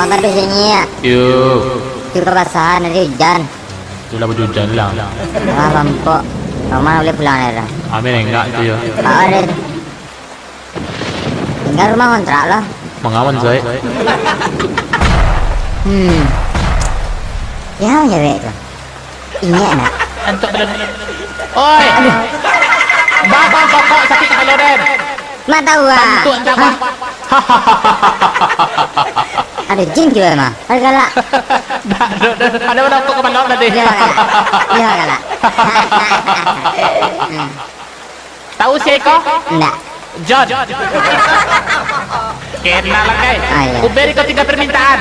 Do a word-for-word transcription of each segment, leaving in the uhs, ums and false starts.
Baduh sini ya. Yo. Itu kabasahan dari hujan. Itulah baju hujan lah. Wah, mampok. Rumah boleh pulang dah. Amin enggak tu yo. Kau ada. Tinggal rumah kontrak lah. Mangaman, Zai. Hmm. Ya, ya, baik tu. Ingat nak? Antuk belum. Oi. Aduh. Babang pokok sakit kepala den. Mak tahu ah. Antuk entah apa. Ada jin juga mah. Ada galak. Dah, dah, dah. Ada orang antuk kepala tadi. Iya, galak. Iya, galak. Hmm. Tahu sia ko? Ndak. John. Kenal lah, kai. Ah, iya. Uberi kau tiga permintaan.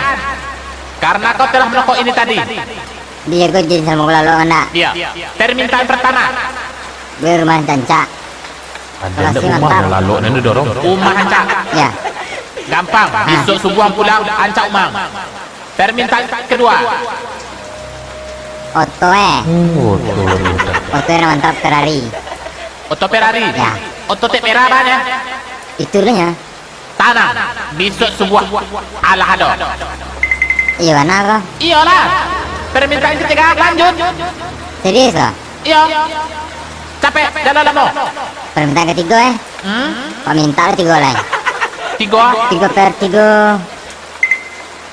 Karena kau telah merokok ini tadi. Dia kau jadi sama gula lo ndak? Iya. Permintaan pertama. Beli rumah rancak. Ada ndak rumah mantap. Lalok nan didorong. Rumah rancak. Ya. Gampang. Ah. Besok subuh pulang rancak umang. Permintaan kedua. Oto eh. Oh, oto. Oto yang mantap Ferrari. Oto Ferrari. Ya. Oto tek merah banyak. Itu lah ya. Tanang. Besok subuh alah ado. Iya, bana ko? Iyolah. Permintaan ketiga lanjut. Serius ko? Iya. Capek, jalan lamo. Permintaan ketiga eh. Hmm? Kau minta lah tiga lah. Tiga? Tiga per tiga.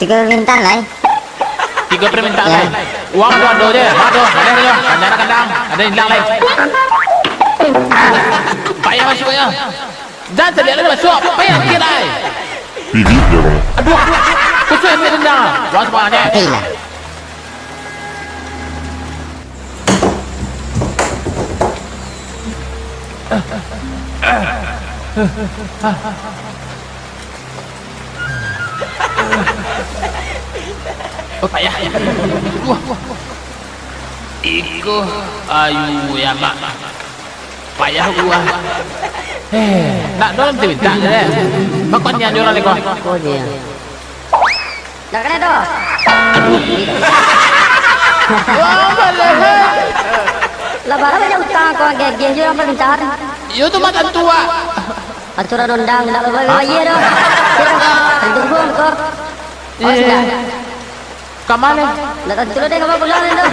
Tiga permintaan lai. Tiga permintaan lai. Uang tu ado je. Ado, ado je. Kandang, kandang. Ado hilang lai. Payah masuk payah. Jan, cari ado masuk. Payah sikit lai. Pilih je kamu. Aduh. Khusus ni dendam. Uang semuanya. Okey lah. Oh, payah. Wah, wah, wah. Iko ayu ya, Mak. Payah gua. Eh, nak dorong cerita je. Bakon ni anjuran ni kau. Oh, dia. Dah kena tu. Wah, malah. Lah, barang banyak utang kau, geng-geng je orang paling cari. Yo tu matan tua. Aturan undang, ndak bawa-bawa, iya doh. Iya doh. Tentu hukum kau. Awas dah. Ka ma? Ndak tantu doh, deh, ka ma pulang doh.